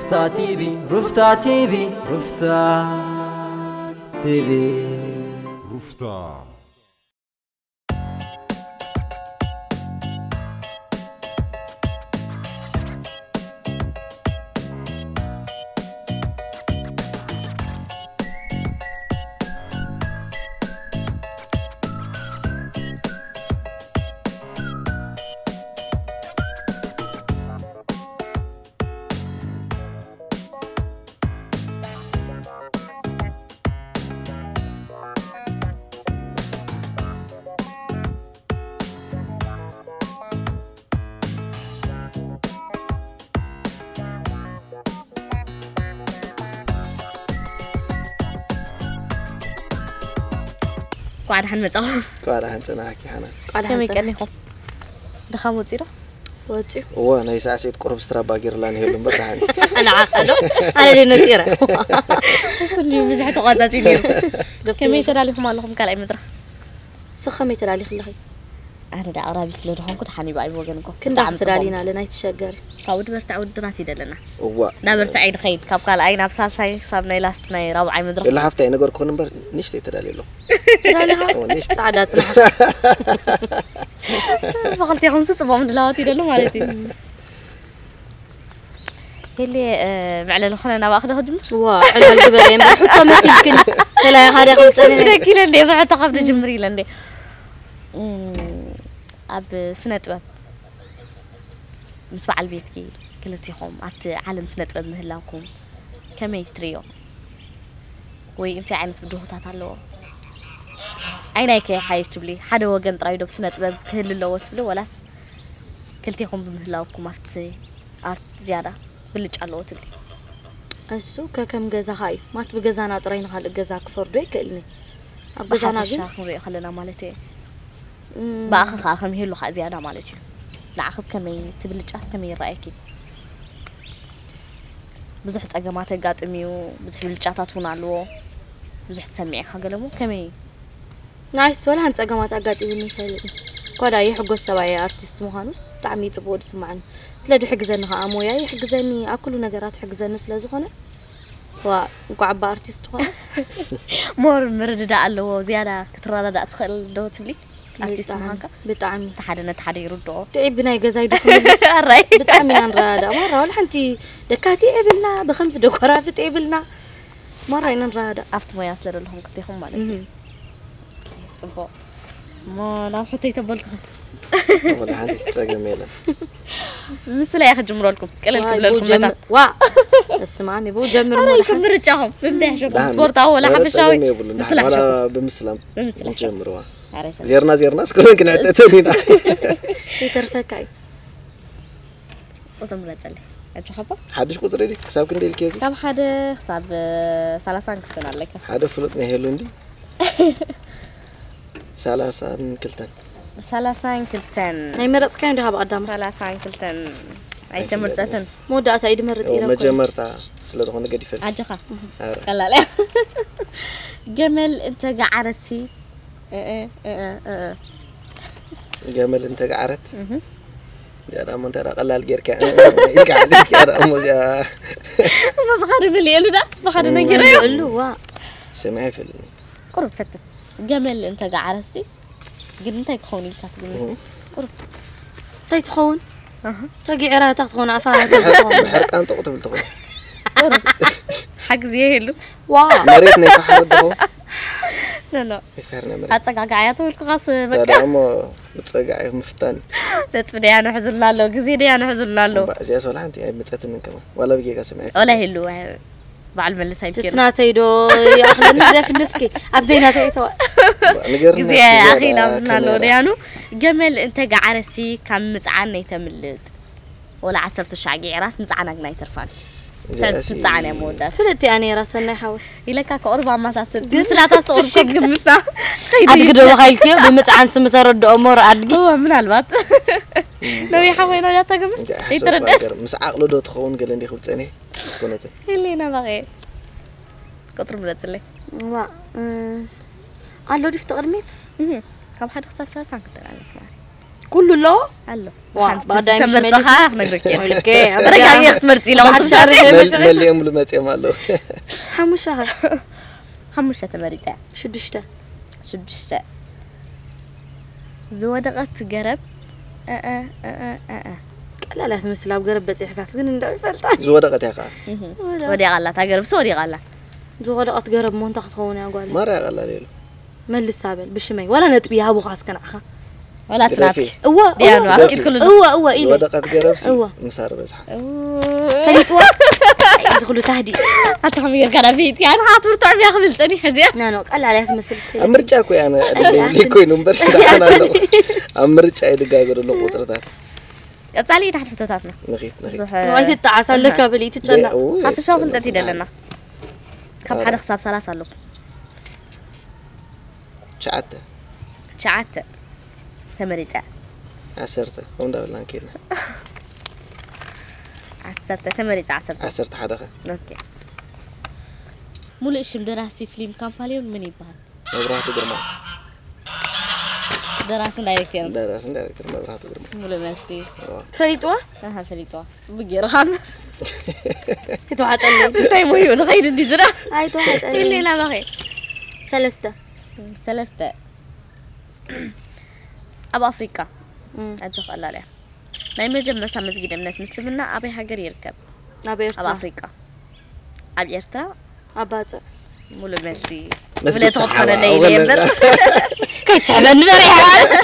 ሩፍታ ቲቪ፣ ሩፍታ ቲቪ፣ ሩፍታ ቲቪ። ሩፍታ። እንኳዕ ደሓን መጻኹም። እንኳዕ ደሓን ጸናሕኪ ሓና። እንኳዕ ደሓን ከመይ ጸናሕኪ። ቀኒኹም? ድኻም ወጺኡ ዶ? ወጺኡ። እወ፣ ናይ ሳዕስዒት ቁሩብ ስትራባ ጌርላ ንሄሉ እምበር ደሓን። ንዓኻ ዶ? ኣነ ድየ ነጺረ? እሱ እንድዩ ብዙሕ ተቋጻጺ ነይሩ። ከመይ ተዳሊኹም ኣለኹም ካልኣይ መድረኽ? ንስኺ ከመይ ተዳሊኺ ኣለኺ? ኣነ ደኣ ኣቕራቢ ስለ ዝኾንኩ ደሓን እዩ ብኣይ ብወገን እኮ። ክንዳኽ ብጣዕሚ ጽቡቕ። ተዳሊና ኣለና፣ ኣይትሸገሪ። ካብኡ ድበርትዕ ውድድራት እዩ ደለና። እዋ። እናበርትዐ እዩ ድኸይድ። ካብ ካልኣይ ናብ ሳልሳይ ክሳብ ናይ ላስት ናይ ራብዓይ መድረኽ። የላ ሓፍታ ኣይነገርኩኽን እምበር ንእሽተይ ተዳልየ ኣለኹ። ተዳሊኻ? እዋ፣ ንእሽተይ። ጻዕዳ ጽናሕ። ብኽልቴኹምሲ ጽቡቕ ምድላዋት እዩ ደሎ ማለት እዩ። ሄሌ፣ እ፣ መዕለሊ ኾነ ናባእኺ ዶ ክጅምር? ዋ፣ ዕላል ግበሪ እምበር ሕቶ መሲልክኒ። ተላኢኻ ዶ ክምጸኒ? ደኪለ እንዴ፣ ብሕቶ ካብ ዶ ጅምር ኢለ እንዴ። እም፣ ኣብ ስነ ጥበብ ምስ በዓል ቤትኪ ክልቲኹም ኣብቲ ዓለም ስነ ጥበብ ምህላውኩም ከመይ ትርእዮ? ወይ እንታይ ዓይነት ብድሆታት ኣለዎ? ኣይናይ ከ ሓይሽ ትብሊ? ሓደ ወገን ጥራይ ዶ ብስነ ጥበብ ክህሉ ኣለዎ ትብሊ? ወላስ ክልቴኹም ብምህላውኩም ኣብቲ ኣርት ዝያዳ ብልጫ ኣለዎ ትብሊ? እሱ ከከም ገዛኻ እዩ። ማት ብገዛና ጥራይ ንኻልእ ገዛ ክፈርዶ ኣይክእልን እየ። ኣብ ገዛና ግን ብሓፈሻ ክንሪኦ ከለና ማለት እየ። እም። ብኣኺ ከኣ ከም ይህሉ ከኣ ዝያዳ ማለት እዩ። ንዓኽስ ከመይ፣ እቲ ብልጫስ ከመይ ይረኣየኪ? ብዙሕ ጸገማት የጋጥም እዩ፣ ብዙሕ ብልጫታት እውን ኣለዎ። ብዙሕ ትሰምዒ ኢኻ፣ ገለ እሞ ከመይ እዩ? ንዓይስ ወላ ሓንቲ ጸገማት ኣጋጢሙኒ ኣይፈልጥን። እኳ ደኣ ይሕጎስ ሰብኣየ ኣርቲስት ምዃኑስ ብጣዕሚ እዩ ጽቡቕ ዝስምዓኒ። ስለ ዝሕግዘኒ ኸኣ ሞያ ይሕግዘኒ፣ ኣብ ኩሉ ነገራት ይሕግዘኒ ስለ ዝኾነ፣ ዋ፣ እንኳዕ እባ ኣርቲስት ኾነ። ሞር ምርድዳእ ኣለዎ፣ ዝያዳ ክትረዳዳእ ትኽእል ዶ ትብሊ? ኣርቲስት ብጣዕሚ፣ ምዃንካ? ብጣዕሚ። እቲ ሓደ ነቲ ሓደ ይርድኦ። ትዒ ብናይ ገዛይ ዶ ክምልስ? ኣራይ። ብጣዕሚ ኢና ንረዳዳእ። ማራ፣ ዋላ ሓንቲ ደካቲ የብልና፣ ብኸምዚ ደኮራፍጥ የብልና። ማራ ኢና ንረዳዳእ። ኣብቲ ሞያ ስለ ዘለኹም ክልቴኹም ማለት እዩ። እህ። ጽቡቕ። እሞ ናብ ሕቶይ ተበልኩኺ። ወላ ሓንቲ ጸገም የለን። ምስላ እየ ክጅምረልኩም። ቅልል ዋይ፣ ክብለልኩም ብኡ ጀምር-፣ መታን። ዋ! እስማሚ፣ ብኡ ጀምር ኣረ እሞ ይኩን ደሓን። ምርጫኹም። ብምንታይ ሕሸኩም? ደሓን። ስፖርታዊ ወላ ወላ ሓፈሻዊ? ጸገም የብሉን። ምስላ ደሓን። ዋላ ሕሸኩም። ብምስላም ብምስላ ሕሸኩም። ንጀምርዋ። ኣረ ሰላም። ዜርና፣ ዜርና፣ እስከ ክንዕጠጥ እሱ። ኢና። ይተርፈካ እዩ። ቁጽሪ ምረጸለይ። ኣጆኻ እባ። ሓድሽ ቁጽሪ ድዩ? ክሳብ ክንደይ ኢልክዮ እዚ? ካብ ሓደ ክሳብ፣ እ፣ ሰላሳን ክልተን ኣለካ። ሓደ ፍሉጥ ናይ ሄሉ እንዲ? ሰላሳን ክልተን። ሰላሳን ክልተን። ናይ መረጽካዮ እንዲኻ ብቐዳማ? ሰላሳን ክልተን ኣይተመርጸትን። መወዳእታ እዩ ድመርጽ እዎ፣ ኢለ እኮ። መጀመርታ ስለ ዝኾነ ገዲፈ። ኣጆኻ። ኣረ። ቀላል እያ። ገመል እንተገዓረትሲ፣ እ፣ እ፣ እ፣ እ፣ እ። ገመል እንተገዓረት? እህ። እዚኣ ደኣ እሞ እንታይ ደኣ ቀላል ጌርካ ኢልካ ሓሊፍካ ደኣ እሞ እዚኣ። እሞ ብኻደ መሊኤሉ ደኣ፣ ብኻደ እም። ነጊረዮ። መሊኤሉ፣ ዋ። ሰሚዐ ኣይፈልጥን። ቁሩብ ፈትን። ገመል እንተገዓረትሲ፣ ግን እንታይ ክኸውን ኢልካ ትግምት? እም። ቁሩብ። እንታይ ትኸውን? ኣሃ። ተጊዕራ እታ ክትኾን ኣፋ ብሕር-፣ ትኸውን። ብሕርቃን ጥቕ ትብል ትኸውን። ቁሩብ። ሓግዚ የህሉ። ዋ። መሬት ናይ ተሓረድ ዶ? ኖ፣ ኖ። ሚስተር ነመረ። ኣጸጋግዓያ ተበልኩኻስ በቃ። ታዲያ እሞ ምጸጋዕ ምፍታን። ነጥቢ ደያ ንሕዝልና ኣሎ፣ ግዜ ደያ ንሕዝልና ኣሎ። እምባ፣ እዚኣ ሶላ ሓንቲ ኣይመጸትንን ከማን። ዋላ ብጌጋ ሰሚዐ። ወላ ይህሉ፣ ኣይ፣ በዓል መልስ ኣይልክን። ትናተይ ዶ ይኣኽለኒ ደፍንስኪ? ኣብ ዘይናተይ እተዋ። እምባ፣ ንገርና ግዜ እስኪ ዞላ ኣኺላብና ኣሎ ካሜራ። ደያኑ። ገመል እንተ ገዓረሲ ካብ ምጽዓን ነይተምልጥ። ወላ ዓሰርተ ሻዕ ጌዕራስ ምጽዓና ግን ኣይተርፋን። እዚኣ ትዕ-፣ ሲ-፣ ትጽዓን እያ መወዳእታ። ፍልጥቲ እያ ነይራ ሰናይ ሓወይ። ኢለካ ከቕርብ ኣመሳስል። ግን ምስላታ ስቕርብ ሽግ-፣ ከም ግምታ። ከይዱ ኣድጊ ዶ ይፍለጥ። በኻ ኢልክዮ? ብምጽዓን ስም ተረድኦ እሞ ኣድጊ። እወ፣ ምናልባት። እም። ነዊሓ ኮይና እያ እታ ግምት። እንታይ ሓሳብ ይተረድእ። ነገር ምስ ዓቕሊ ዶ ትኸውን ገለ እንዲ ክብል ጸኒሐ? ኮነትን። ህሊና በቐየ። ቁጥሪ ምረጽለይ። ዋ፣ እም፣ ኣሎ ድዩ ፍቲ ቅድሚት? እህ፣ ካብ ሓደ ክሳብ ሰላሳ ክንተላለፍ ማለት። ኩሉ ኣሎ። ኣሎ። ዋ፣ ሓንቲ ብቐዳይ ምሽ ተመርጻኻ መሊስና። ክነግረኪ እየ። ኦኬ፣ ተረጋጊ ክትመርጺ ኢላ ብሓሻር ወጽእ። ከይመጽእ መል- መሊኦም ዝመጽኦም ኣለዉ። ሓሙሻ ኸ? ሓሙሽተ ተመሪጸ። ሽዱሽተ። ሽዱሽተ። ዝወደቐት ገረብ። እ፣ እ፣ እ፣ እ፣ እ፣ እ። ቀላል እያ ትመስል፣ ኣብ ገረብ በጺሕካስ ግን እንደ ይፈልጣ። ዝወደቐት እያ ከዓ። ወዲቓ ኣላ፣ እታ ገረብሲ ወዲቓ ኣላ። ዝወደቐት ገረብ እሞ እንታይ ክትኸውን እያ ጓል? ማራ ቀላል የለ። መልሳ በል ብሽመይ። ዋላ ነጥቢ ይሃቡኻ እስከ ንዓኻ። ዋላ ትናፍቂ። እወ፣ ዲያኑ እወ። ኣፍቂድክሉ ዶ? እወ፣ እወ ኢለ። ዝወደቐት ገረብሲ እወ። ምሳር በዝሓ። ፈሊጥዎ። እዚ ኩሉ ታህዲ። ኣታ ከመይ ጌርካ ናብ ፊት ያን ሃት ብርቱዕ ሚያ ክብል ጸኒሐ እዚኣ። ና ኖ፣ ቀላል እያ ትመስል። ኣብ ምርጫ እኮ እያ ኣነ ዕድለይ ይብለይ ኮይኑ እምበር ስራሕ ኣለኹ። ኣብ ምርጫ ይድጋገር ኣለኹ ቁፅርታት። ቀጻሊ ይዳሕድ ሕቶታትና። ንኺድ ንኺድ። ብዙሕ ዋይ ትጠዓስ ኣለካ በል፣ ይትጨነቕ። ደ- ኡይ፣ ሓፈሻዊ ኣይትጨነቕ። ፍልጠት ይደለና። ካብ ሓደ ክሳብ ሰላሳ ኣለኩም። ትሽዓተ። ትሽዓተ ተመሪጸ። ዓሰርተ ከምኡ እንዳበልና ንከይድና። ዓሰርተ ተመሪጸ። ዓሰርተ ዓሰርተ ሓደ ኸ? ኦኬ። ሙሉእ ሽም ደራሲ ፊልም ካምፓሊዮን መን ይበሃል? መብራህቱ ግርማ። ደራስን ዳይሬክተርን። ደራስን ዳይሬክተር መብራህቱ ግርማ። ሙሉእ መልሲ። ፈሊጥዋ? ኣሃ፣ ፈሊጥዋ። ጽቡቅ ገይሩ ካብ ይተዋጠለይ። እንታይ ሞዩ ንኸይድ እንዲ ዝራ? ኣይተዋጠለይ። ኢለ ናባኸ። ሰለስተ። ሰለስተ። ኣብ ኣፍሪቃ እም። ኣጆ ቀላል እያ። ናይ መጀመርታ መስጊድ እምነት ምስልምና ኣበይ ሃገር ይርከብ? ኣብ ኣብ ኤርትራ። ኣፍሪቃ። ኣብ ኤርትራ። ኣብ ባጽዕ። ሙሉእ መልሲ። መስጊድ ውለታ ሰሓባ፣ ክትኾነለይ ኣወለ- ኢለ እምበር። ከይትስሕበኒ በሪሓ።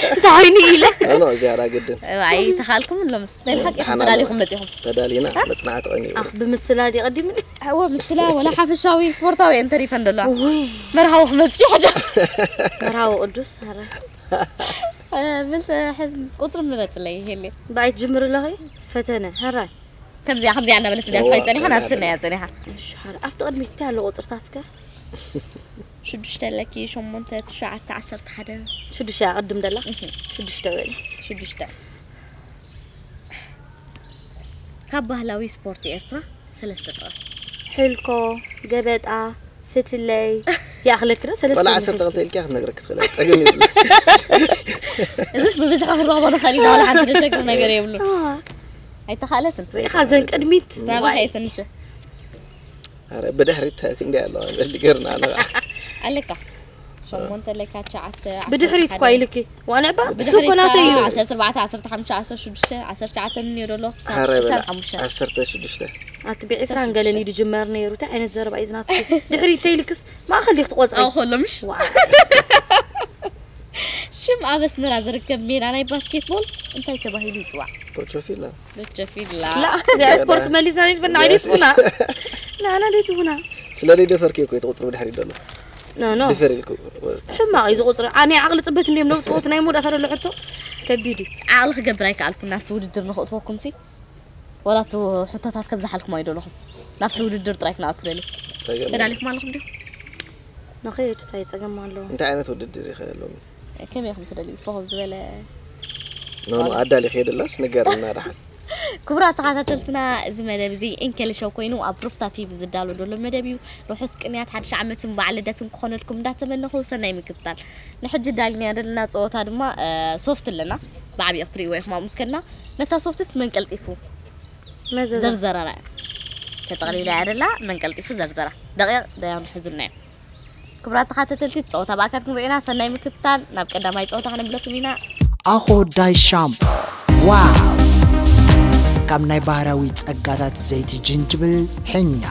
እንታይ ኮይኑ ኢለ። ኖ፣ ኖ፣ እዚኣ ግድን። ኣይ፣ ተኻልኩም ሎምስ ናይ ብሓቂ ኢኹም ደሓን ተዳሊኹም ኣለና። መጺኹም። ተዳሊና፣ መጽናዕቲ ቀኒኡ። ኣኽ፣ ብምስላ ድዩ ቀዲምኒ? እወ፣ ምስላ ወላ ሓፈሻዊ ስፖርታዊ እየን ተሪፈን ዘለዋ። ውይ። መርሃዊ ክመጽእ እዩ ሕጂ። መርሃዊ ቅዱስ፣ ኣረ። እ፣ ምልተ ሕዝ-፣ ቁጽሪ ምረጽለይ፣ ሄሌ። ብኣይ ትጅምር ኣለኺ? ፈተነ፣ ሕራይ። ከምዚኣ፣ ከምዚኣ እናበለት እንዲያ እዋ፣ ትኸይድ ጸኒሓ፣ ናብ እዋ። ስና እያ ጸኒሓ። እሺ፣ ሕራይ። ኣብቲ ቅድሚት እንታይ ኣሎ ቁጽርታት እስከ? ሽዱሽተ ኣለኪ፣ ሸሞንተ፣ ትሽዓተ፣ ዓሰርተ ሓደ። ሽዱሽተ እያ ቅድም ደላ? እህ። ሽዱሽተ በሊ። ሽዱሽተ። ካብ ባህላዊ ስፖርት ኤርትራ ሰለስተ ጥቐስ። ሕልኮ፣ ገበጣ፣ ፍትለይ። ይኣኽለኪ ዶ? ሰለስተ ወላ ይኣኽለኪ። ዓሰርተ ክልተ ኢልኪ ክትነግረኪ ትኽእል እያ። ጸገም የብሉ። እዚስ ብብዝሒ ክንረኽቦ ንኽእል ኢና፣ ወላ ሓንቲ ዘሸግር ነገር የብሉን። ኣዋ። ኣይተኻእለትን። ርኢኻ ዘን ቅድሚት። ናባኻ እየ ሰንሸ። ኣረ፣ ብድሕሪት ክንደይ ኣለዋ፣ በሊ ገርና ኣለዋ። ኣለካ። ሸሞንተ ኣለካ፣ ትሽዓተ፣ ብድሕሪት ዓሰርተ እኳ ሓደ። ኢልኪ። ዋንዕባ፣ ብድሕሪት እሱ እኮ ናተይ እዩ። ዓሰርተ ኣርባዕተ፣ ዓሰርተ ሓሙሽተ፣ ዓሰርተ ሽዱሽተ፣ ዓሰርተ ትሽዓተ እንዮ ደሎ። ኣረ፣ በላ፣ ዕስራን ሓሙሽተን። ዓሰርተ ሽዱሽተ። ኣቲ ብዕስራን ገለን እዩ ዝጅመር ነይሩ። እንታይ ዓይነት ዘረባ እዩ ዝናትኩ? ድሕሪት ተይልክስ፣ ማእኸል ዲኽ ትቆጽሪ? ኣዎ፣ ከሎ ምሽ? ዋ። ሽም ኣብ ኣስመራ ዝርከብ ሜዳ ናይ ባስኬትቦል እንታይ ተባሂሉ ይጽዋዕ? ቦቾፊላ። ቦቾፊላ። ላ፣ እዚኣ ስፖርት መሊስና ንድፈና፣ ኣይደትቡና። ና፣ ና፣ ደትቡና። ስለ ደይ ደፈርኪ እኮ እዩ ትቁጽሪ ብድሕሪት ዘሎ። ኖ፣ ኖ። ድፈር ኢልኩ። ሕማቕ እዩ ዝቁጽሪ። ኣነ ዓቕሊ ጽበት እንዲዮም ነውጽኦት ናይ መወዳእታ ዘሎ ሕቶ ከቢድ እዩ። ዓቕሊ ክገብር ኣይከኣልኩን ናብቲ ውድድር ንኽእትወኩም ሲ። ወላ እቲ ሕቶታት ከብዝሓልኩም ኣይደለኹም። ናብቲ ውድድር ጥራይ ክነኣቱ ደልየ። ጸገም የለን። ተዳሊኹም ኣለኹም ዲኹም? ንኸይድ፣ እንታይ ጸገም ኣለዎ? እንታይ ዓይነት ውድድር ይኸ ኣሎ? ከመይ ኢኹም ትደልዩ? ፍኹስ ዝበለ ኖ፣ ኖ፣ ኣዳሊ ከይድላስ ንገርና ደሓን። ክቡራት ተኸታተልትና፣ እዚ መደብ እዚ ኢንከል ሾው ኮይኑ ኣብ ሩፍታ ቲቪ ዝዳሎ ዘሎ መደብ እዩ። ርሑስ ቅንያት ሓድሽ ዓመትን በዓል ልደትን ክኾነልኩም እንዳተመነኹ ሰናይ ምክትታል። ንሕጂ ዳሊና ዘለና ጸወታ ድማ፣ እ፣ ሶፍት ኣለና። ብዓቢኡ ክትርእይዎ ኢኹም ኣብኡ ምስ ከድና። ነታ ሶፍትስ መን ቀልጢፉ መዘዛ። ዘርዘራና እያ። ተጠቕሊላ እያ ደላ፣ መን ቀልጢፉ ዘርዘራ። ደቂቕ ደያኑ ሕዙልና እዮም። ክቡራት ተኸታተልቲ፣ ጸወታ ብኣካል ክንርእየና ሰናይ ምክትታል። ናብ ቀዳማይ ጸወታ ከነብለኩም ኢና። ኣኾ ዳይ ሻምፖ፣ ዋው! ካብ ናይ ባህራዊ ጸጋታት ዘይቲ ጅንጅብል፣ ሕኛ፣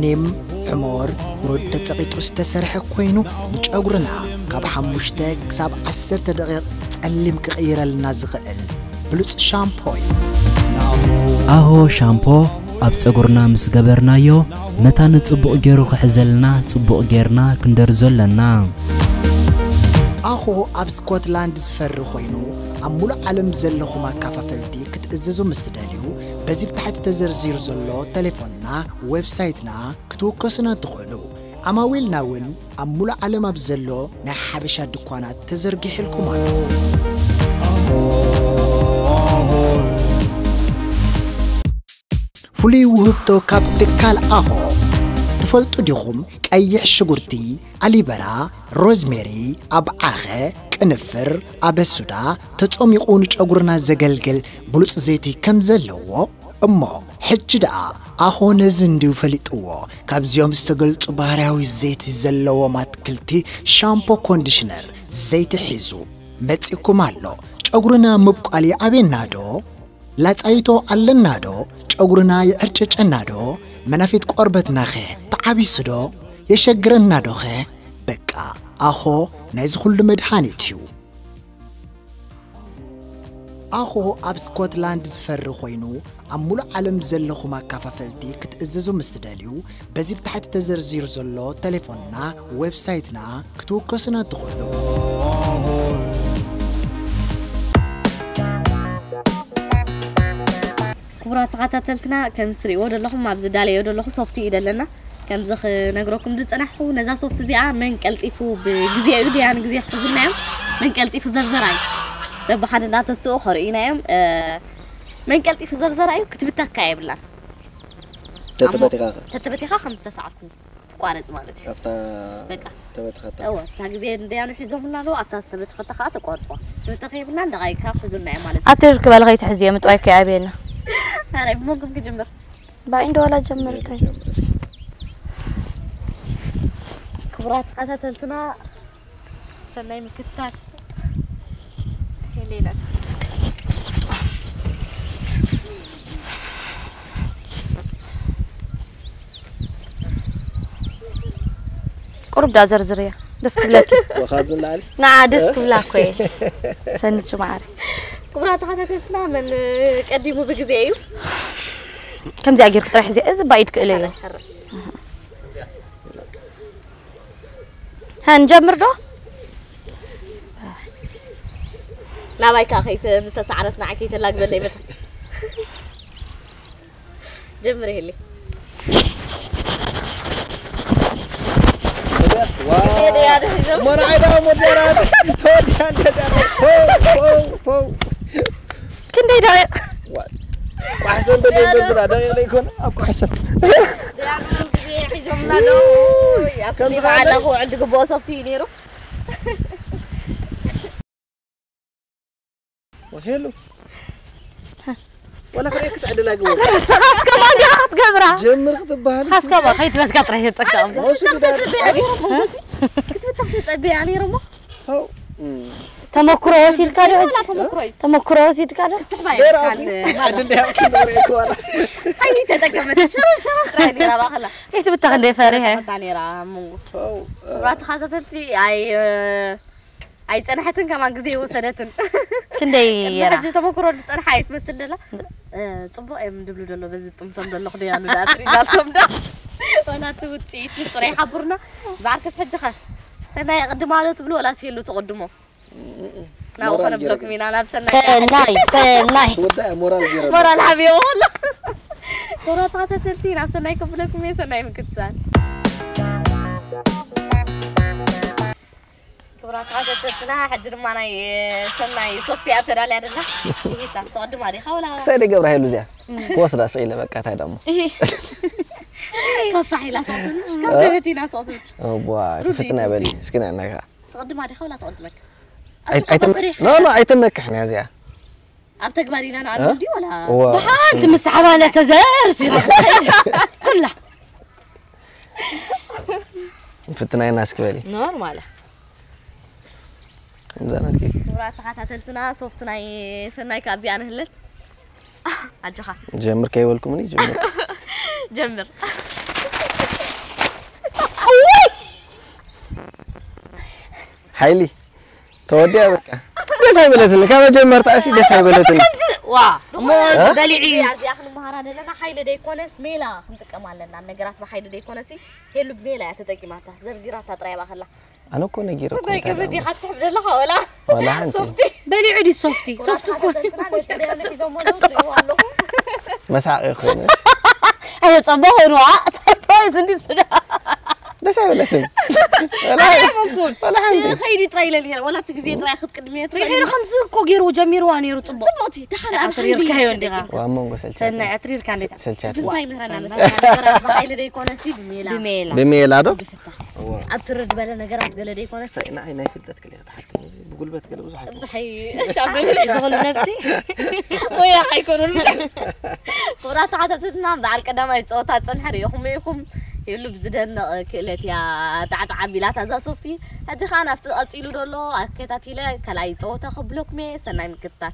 ኒም፣ ዕሞር፣ ሩድ ተጸቒጡ ዝተሰርሐ ኮይኑ፣ ንጨጉርና ካብ ሓሙሽተ ክሳብ ዓሰርተ ደቂቕ ጸሊም ክቕይረልና ዝኽእል ብሉጽ ሻምፖ እዩ። ኣሆ ሻምፖ ኣብ ጸጉርና ምስ ገበርናዮ፣ መታን ጽቡቕ ገይሩ ክሕዘልና ጽቡቕ ጌርና ክንደርዞ ኣለና። ኣኾ ኣብ ስኮትላንድ ዝፈሪ ኮይኑ፣ ኣብ ሙሉእ ዓለም ዘለኹም ኣካፋፈልቲ ክትእዝዙ ምስ ትደልዩ፣ በዚ ብታሕቲ ተዘርዚሩ ዘሎ ቴሌፎንና፣ ዌብሳይትና ክትውከሱና ትኽእሉ። ዓማዊልና እውን ኣብ ሙሉእ ዓለም ኣብ ዘሎ ናይ ሓበሻ ድኳናት ተዘርጊሕልኩም ኣሎ። ፍሉይ ውህብቶ ካብ ትካል ኣሆ። ትፈልጡ ዲኹም? ቀይሕ ሽጉርቲ፣ ኣሊበራ፣ ሮዝሜሪ፣ ኣብዓኸ፣ እንፍር ኣበሱዳ ተጾሚቑ ንጨጉርና ዘገልግል ብሉጽ ዘይቲ ከም ዘለዎ እሞ ሕጂ ደኣ ኣኾ ነዚ እንድዩ ፈሊጥዎ። ካብዚኦም ዝተገልጹ ባህርያዊ ዘይቲ ዘለዎም ኣትክልቲ ሻምፖ ኮንዲሽነር ዘይቲ ሒዙ መጺእኩም ኣሎ። ጨጉርና ምብቋል ይኣብየና ዶ? ላጻይቶ ኣለና ዶ? ጨጉርና ይዕርጨጨና ዶ? መናፊት ቆርበትናኸ ተዓቢሱ ዶ? የሸግረና ዶኸ? በቃ ኣኾ ናይዚ ኩሉ መድሃኒት እዩ። ኣኾ ኣብ ስኮትላንድ ዝፈሪ ኮይኑ ኣብ ሙሉእ ዓለም ዘለኹም ኣካፋፈልቲ ክትእዘዙ ምስ ትደልዩ በዚ ብታሕቲ ተዘርዚሩ ዘሎ ቴሌፎንና ዌብሳይትና ክትውከሱና ትኽእሉ። ክቡራት ተኸታተልትና ከም ትሪእዎ ዘለኹም ኣብዚ ዳለዮ ዘለኹ ሶፍቲ እዩ ዘለና። ከምዚ ክነግረኩም ዝጸናሕኩ ነዛ ሶፍቲ እዚኣ መን ቀልጢፉ ብግዜ ኢሉ ብያን ግዜ ክሕዙልና እዮም። መን ቀልጢፉ ዘርዘራ እዩ። በብሓደ እናተስኡ ከርእዩና እዮም። መን ቀልጢፉ ዘርዘራ እዩ ክትብተካ የብላን። ተተበቲኻ ተተበቲኻ ከም ዝተሳዕርኩ ትቋረጽ ማለት እዩ። ኣብታ በቃ። ተበትኸታ እወ እታ ግዜ እንደያኑ ሒዞምና ኣለዉ ኣብታ ዝተበተኸታ ከዓ ተቋርጽዋ። ትብተኸ የብልናን ደቓይካ ክሕዙልና እዮም ማለት እዩ። ኣትርክበል ከይትሕዝዮ ምጥዋይ ከይኣብየና። ኣረ ብመንኩም ክጅምር። ባይ እንዶ ዋላ ጀምርተይ ክቡራት ተኸታተልትና ሰናይ ምክትታል። ሄሌና ቁሩብ ዳ ዘርዝርያ ደስ ክብለኪ ወኻብ ዝላል ንዓ ደስ ክብላ እኮ እየ ሰንቹ ማዓረ ክቡራት ተኸታተልትና መን ቀዲሙ ብግዜ እዩ። ከምዚኣ ጌርክ ጥራሕ እዚ እዚ ባኢድ ክእለ እዩ ሃን ጀምር ዶ ናባይ ከዓ ከይተ ምስ ተሰዓረት ንዓይ ከይተላግበለይ መታ ጀምር ይህሊ ሞና ዓይዳ ሞዴራት ተወዲያ እንደዛ ፖው ፖው ፖው ክንደይ ደቂቕ ቋሕሰን በደይ በዝራ ደቂቕ ዘይኮነ ኣብ ቋሕሰን ሒዞምና ኣለዉ ኣብ ከምዚ በዓላ ክውዕል ዝግብኦ ሶፍቲ እዩ ነይሩ ሄሎ ወላ ክርእየክስ ዕድል ኣይግበ ስኻስ ከማን ዲኻ ክትገብራ ጀምር ክትበሃል ስኻስ ከማ ከይትበትካ ጥራሕ የጠቀም ወሱ ግዳር ክትብታኽ ተጸበያ ነይሮሞ ሀው ተመክሮ ወሲድካ ዶ ሕጂ ተመክሮ እዩ ተመክሮ ወሲድካ ዶ ክስሕባ ደራ ይካል ዕድል ደያው ክንደው ርእየክ ዋላ ሓይሊ ተጠቀመት ሸረብ ሸረብ ጥራይ ነይራ ባኸላ ከይትብታኽ እንደ ፈሪሐ ታ ነይራ ኣብ መንጎ ሀው ክቡራት ተኸታተልቲ ኣይ ኣይፀንሐትን ከማን ግዜ ይወሰደትን ክንደይ የራ ሕጂ ተመክሮ ዝፀንሓ እየ ትመስል ደላ ፅቡቅ እዮም ድብሉ ደሎ በዚ ጥምቶም ዘለኹ ዶ ያሉ ዳ ትሪዛልቶም ዶ ዋላ እቲ ውፅኢት ንፅረ ይሓብሩና ብዓርከስ ሕጂ ኸ ሰናይ ቅድማ ዶ ትብሉ ወላ ሲሉ ትቅድሞ ናብኡ ከነብለኩም ኢና ናብ ሰናይ ሰናይ ሰናይ ወዳ ሞራል ገይረ ሞራል ሓብዮ ወላ ክቡራት ተኸታተልቲ ናብ ሰናይ ከብለኩም እየ ሰናይ ምክትታል ክቡራት ተኸታተልትና ሕጂ ድማ ናይ ሰናይ ሶፍት እያ ተዳልያ ደላ ይሄታ ትቐድማ ዲኻ ወላ ክሳይ ደይ ገብራ ሄሉ እዚኣ ክወስዳ ስቕ ኢለ በቃ እንታይ ደሞ ከፋሕ ኢላ ሳትብል ካብ ተበቲና ሳትብል እዋ ክፍትና በሊ እስኪ ንዕናይ ከዓ ትቐድማ ዲኻ ወላ ትቐድመካ ኣይ- ኣይተመ- ኖ ኖ ኣይተመክሕን እያ እዚኣ ኣብ ተግባር ኢና ንኣምን ድዩ ወላ እዋ ሓንቲ ምስ ሓባና ተዘርዚራ ኩላ ፍትና ኢና እስኪ በሊ ኖርማል እዛ ናትኪ ክቡራት ተኸታተልትና ሶፍት ናይ ሰናይ ካብዚኣ ንህለት ኣጆኻ ጀምር ከይበልኩምኒ ጀምር ጀምር ሓይሊ ተወዲያ በቃ ደስ ኣይበለትኒ ካብ መጀመርታ እሲ ደስ ኣይበለትኒ ዋ እሞ በሊዒ እዚኣ ክንመሃራ ዘለና ሓይሊ ደይኮነስ ሜላ ክንጥቀም ኣለና ነገራት ብሓይሊ ደይኮነሲ ሄሉ ብሜላ እያ ተጠቂማታ ዘርዚራታ ጥራይ ባኸላ ኣነ እኮ ነጊረ እኮ ሰበይ እንታይ ገበድ ደኣ። ኢኻ ትስሕብ ዘለኻ ወላ ዋላ ሓንቲ በሊዑ ዲ ሶፍቲ ሶፍቲ እኮ መሳቂ ኮይኑ ኣየ ጸባ ኮይኑ ዋ ሰርፕራይዝ እንዲ ስዳ ደስ ኣይበለትን ዋላ ኣየመንኩን ዋላ ሓንቲ ኸይዲ ጥራይ ኢለ ነይረ ወላ እቲ ግዜ ጥራይ ክትቅድሚ እየ ትራይ ሪሄሩ ከምዚ እኮ ገይርዎ ጀሚርዋ ነይሩ ጽቡቅ ጽቡቕቲ ደሓን ኣትሪርካዮ እንዲኻ ዋ መንጎ ሰልቻ ሰናይ ኣትሪርካ እንዴታ ሰልቻት እንታይ ምህረና መስለካ ነገራት ብሓይሊ ደይኮነሲ ብሜላ ብሜላ ብሜላ ዶ እዋ ኣብ ትርድ በለ ነገራት ገለ ደይኮነሲ ናይ ናይ ፍልጠት ክልተ ተሓትኒ ጉልበት ገለ ብዙሕ ኣይኮነ። ብዙሕ ኣይ ዝኽሉ ነብሲ ሞያ ኣይኮነን። ክቡራት ተኸታተልትና፣ በዓል ቀዳማይ ጸወታ ጽንሒ ርኢኹም ኢኹም። ይብሉ ብዝደንቕ ክእለት እያ ጣዕጣዕ ኣቢላታ እዛ ሶፍቲ። ሕጂ ኸኣ ናብቲ ቀጺሉ ዘሎ ኣከታቲለ ካልኣይ ጸወታ ከብለኩም እየ። ሰናይ ምክትታል።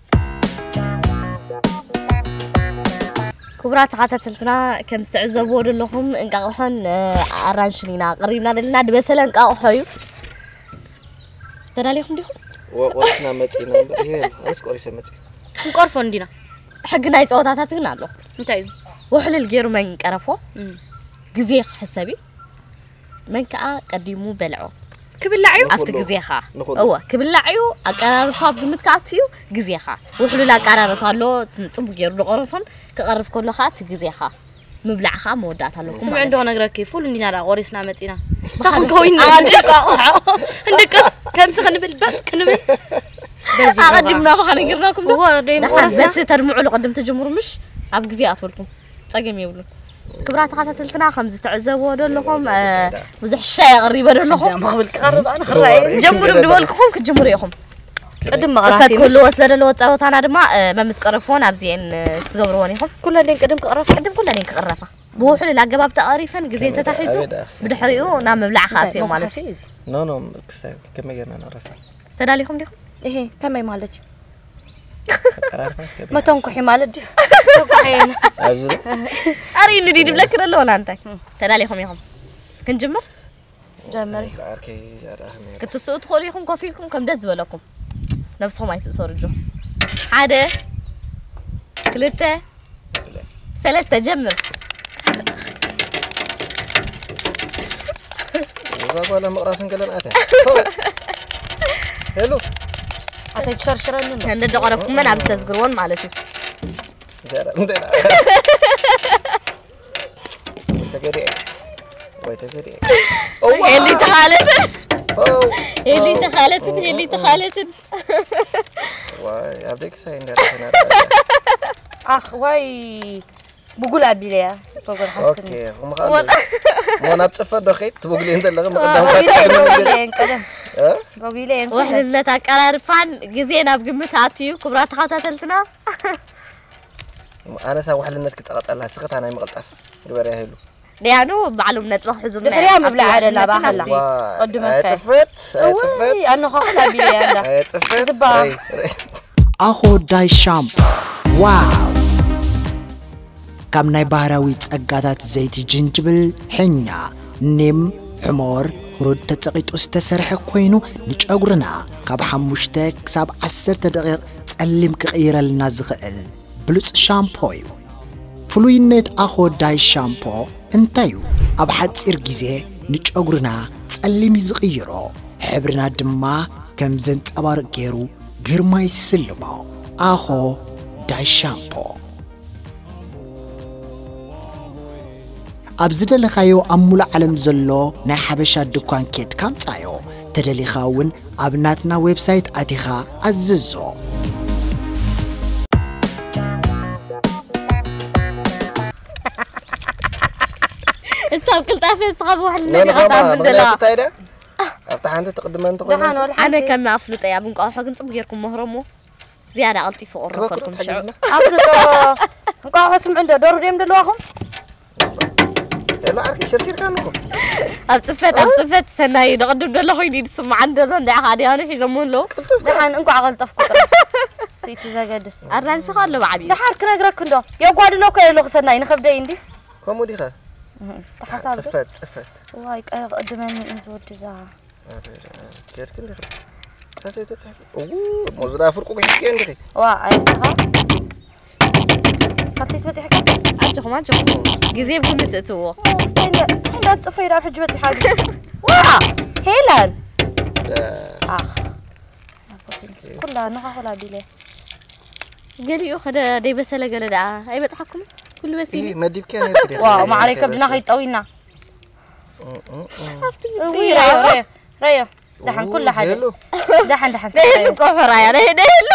ክቡራት ተኸታተልትና፣ ከም ዝትዕዘብዎ ዘለኹም እንቃቕሖን ኣራንሽን ኢና ቀሪብና ዘለና። ዝበሰለ እንቃቕሖ እዩ። ተዳሊኹም ዲኹም? ወቆስና መጺና እምበር ይሄ ኣነስ ቆሪሰ መጺ። ክንቆርፎ እንዲና። ሕጊ ናይ ጸወታታት ግን ኣሎ። እንታይ እዩ? ውሕልል ገይሩ መን ቀረፎ? እም። ግዜ ክሕሰብ እዩ። መን ከኣ ቀዲሙ በልዖ? ክብላዕ እዩ። ኣብቲ ንኹሉ። ግዜኻ። ንኹሉ። እወ፣ ክብላዕ እዩ። ኣቀራርፋ ኣብ ግምት ክኣቱ እዩ። ግዜኻ። ውሕሉል ኣቀራርፋ ኣሎ። ጽ-፣ ጽቡቅ ገይሩ ዝቐረፎን ክቐርፍ ከሎ ከኣ እቲ ግዜኻ። ምብላዕ ከኣ መወዳእታ ኣለኩም ስምዕ ማለት እንዶ እዩ። ክነግረኪ፣ ፉል እንዲና ደኣ ቆሪስና መጺና። እንታይ ክንከውን ኢና? ኣዚ እንቃቑሖ። እንድቅስ፣ ከምዚ ክንብል፣ በጥ ክንብል። በዚ ኣቐዲምና ባኻ ነጊርናኩም ዶ? እወ፣ ደይ ንሓን ቆሪስና። በቲ ተድምዑሉ ቅድም ትጅምሩ ምሽ ኣብ ግዜ ኣትወልኩም። ጸገም የብሉን። ክቡራት ተኸታተልትና፣ ከም ዝትዕዘብዎ ዘለኹም፣ እ፣ ብዙሕ ሻይ ኣቕሪበ ዘለኹም። ከምዚኣ መኽብል ክቐርብ ኣነ ክረኣየኒ። ጀምሩ ዝገደደ። ድበልኩኹም ክትጅምሩ ኢኹም። ቅድም ጽፈት መቕራፊ ምሽ? ክህልዎ ስለ ዘለዎ ጸወታና ድማ፣ እ፣ መምስ ቀረፎን ኣብዚኤን፣ እ፣ ክትገብርዎን ኢኹም። ኩለን ድየን ቅድም ክቕረፋ? ቅድም ኩለን እየን ክቕረፋ። ብውሕሉል ኣገባብ ተቐሪፈን ግዜ ኣበይ ዳ-፣ ተታሒዙ ኣበይ ዳ-፣ ብድሕሪኡ ናብ ምብላዕ እንታይ ክኣትዮ ማለት እዩ። መቑራፊ እዩ እዚ? ኖ፣ ኖ፣ ክሳይ ከመይ ጌርና ነቕርፋ? ተዳሊኹም ዲኹም? እሄ፣ ከመይ ማለት እዩ? ኣቀራርባ እስከ መተንኩሒ ማለት ድዩ? ተንኩሐየን። ኣብዚ ዶ? ኣርእይኒ ድዩ ድብለኪ ዘሎ ወላ እንታይ? ተዳሊኹም ኢኹም? ክንጅምር? ጀምሪ። ዓርከይ፣ እዚኣ ደኣ ከመይ እያ? ክትስኡ ትኽእሉ ኢኹም፣ ኮፍ ኢልኩም ከም ደስ ዝበለኩም። ነብስኹም ኣይትእሰሩ፣ ጆ። ሓደ፣ ክልተ፣ ሰለስተ፣ ጀምር። እዛ ጓላ ምቕራፍን ገለን ኣተ። ሄሎ። ኣተ ትሸርሽረኒ እንዶ። እንደ ደቐረብኩም መን ኣብ ዝተዝግርዎን ማለት እዩ። እዚኣ ደኣ እንታይ ደኣ? ተገዲዐ። ወይ ተገዲዐ። ሄሊ ተኻለትን። ኦ። ሄሊ ተኻለትን፣ ሄሊ ተኻለትን። ዋይ፣ ኣብ ደቂ ሳይ እንዳደረሰና። ኣኽ፣ ዋይ፣ ብጉል ኣቢለያ። በጎል ሓፍትን። ኦኬ፣ ኹም ኻል። ወላ። ሞ ናብ ጽፈት ዶ ኸይድ? ትበጉሊ እንተ ኣለኺ፣ ምቕዳም ዋው። በጉሊ እየን ቀደም። እ? በጉሊ እየን ቀደም። ውሕልነት ኣቀራርፋን ግዜ ናብ ግምት ኣትዩ፣ ክቡራት ተኸታተልትና። ኣነሳ ውሕልነት ክጸቐጠላ፣ ስኽታ ናይ ምቕልጣፍ። ግበርያ ሄሉ። ደያኑ ባዕሎም ነጥቢ ክሕዙልና ድሕሪያ እዮም። ምብላዕ ኣብቲ ኣይደላ ውሕልነትን ባህላ። ኣብቲ ዋ፣ ቅድመ ኣይ ከ-፣ ጽፈት፣ ኣይ እውይ፣ ጽፈት። ኣነዃኹላ ቢለያ እንዳ። ኣይ ጽፈት፣ ዝባ። ኣይ፣ ኣይ። ኣኾ ዳይ ሻምፖ። ዋው! ካብ ናይ ባህራዊ ጸጋታት ዘይቲ ጅንጅብል፣ ሕኛ፣ ኒም፣ ሕሞር፣ ሁሩድ ተጸቒጡ ዝተሰርሐ ኮይኑ፣ ንጨጉርና ካብ ሓሙሽተ ክሳብ ዓሰርተ ደቂቕ ጸሊም ክቕይረልና ዝኽእል ብሉጽ ሻምፖ እዩ። ፍሉይነት ኣኾ ዳይ ሻምፖ እንታይ እዩ? ኣብ ሓጺር ግዜ ንጨጉርና ጸሊም እዩ ዝቕይሮ፣ ሕብርና ድማ ከም ዘንጸባርቕ ገይሩ ግርማ ይስልሞ። ኣኾ ዳይ ሻምፖ። ኣብ ዝደለኻዮ ኣብ ሙሉእ ዓለም ዘሎ ናይ ሓበሻ ድኳን ኬድካ ኣምጻዮ። ተደሊኻ እውን ኣብ ናትና ዌብሳይት ኣቲኻ ኣዝዞ። እሳብ ቅልጣፈ ንስኻ ብውሕልነት ኢኻ ትኣምን ዘለኻ። ምኽንያቱ እንታይ ደኣ? ኣብታ ሓንቲ ትቕድመ እንተኾይና ደሓን ወላ ኣነ ሓንቲ። ከም ኣፍልጦ እያ፣ ብእንቋቑሖ ግን ጽቡቕ ጌርኩም ምህሮሞ። ዝያዳ ቀልጢፉ ክበክሩ ቅረፈልኩም ሽዑ። ተሓጊዝና። ኣፍልጦ እንቋቑሖ ስምዑ እንዶ፣ ዶሩ ድዮም ዘለዋኹም? የሎ ዓርኪ ሽርሽርካ ኣለኹ። ኣብ ጽፈት፣ ኣብ ጽፈት ሰናይ ደቕድም ደሎ ኮይኑ እዩ ዝስምዓኒ ደሎ፣ እንዳ ኢኻ ድያኑ ሒዞሞ ኣለዉ። ቅልጥፍካ። ደሓን እንቋዕ ቀልጠፍኩ ጥራሕ። ስኢቱ ዘገድስ። ኣራንሽኻ ኣሎ ብዓብዩ። ደሓር ክነግረክ እንዶ። የጓድሎ እኮ የለኹ ሰናይ፣ ንኸብደይ እንዲ። ከምኡ ዲኻ? እህ፣ ተሓሳብ ዶ? ጽፈት፣ ጽፈት። ዋይ፣ ቀ-፣ ቅድመኒ እዩ ዝወዲ እዛ። ኣረ፣ ኬድክ እንዲኺ? ሳሰይ ተጻሕፊ። እዉ፣ እሞ ዝዳ ፍርቁ ሒዝኪ እንዲኺ? ዋ፣ ኣይንስኻ። ሳልሰይቲ በጺሕካ? ኣጆኹም፣ ኣጆኹም። ግዜ ብኹሉ ትእትዎ። ኦ፣ እስታይ እንዳ፣ እስታይ እንዳ ጽፈይ ዳብ ሕጂ በጺሓ ድዩ? ዋ፣ ሄለን። ዳ። ኣኽ። ኩላ፣ ንኻ ኩላ ቢለ። ገሊኡ ኸደ ደይበሰለ ገለ ደኣ ኣይበጽሓኩምን? ኩሉ በሲሉ። ይሄ መዲብኪያ ነይርኪ ዲኺ? ዋው፣ ማዕረይ ከብድና ከይጠዊና። እም፣ እም፣ እም። ኣብቲ እውይ፣ ምጽኢራ። ረዮ፣ ረዮ፣ ረዮ። ደሓን ኩላ ሓደ። ሄሉ። ደሓን፣ ደሓን፣ ናይ ሄሉ ሰሓዮ። ቆፈራ እያ፣ ናይ፣ ናይ ሄሉ።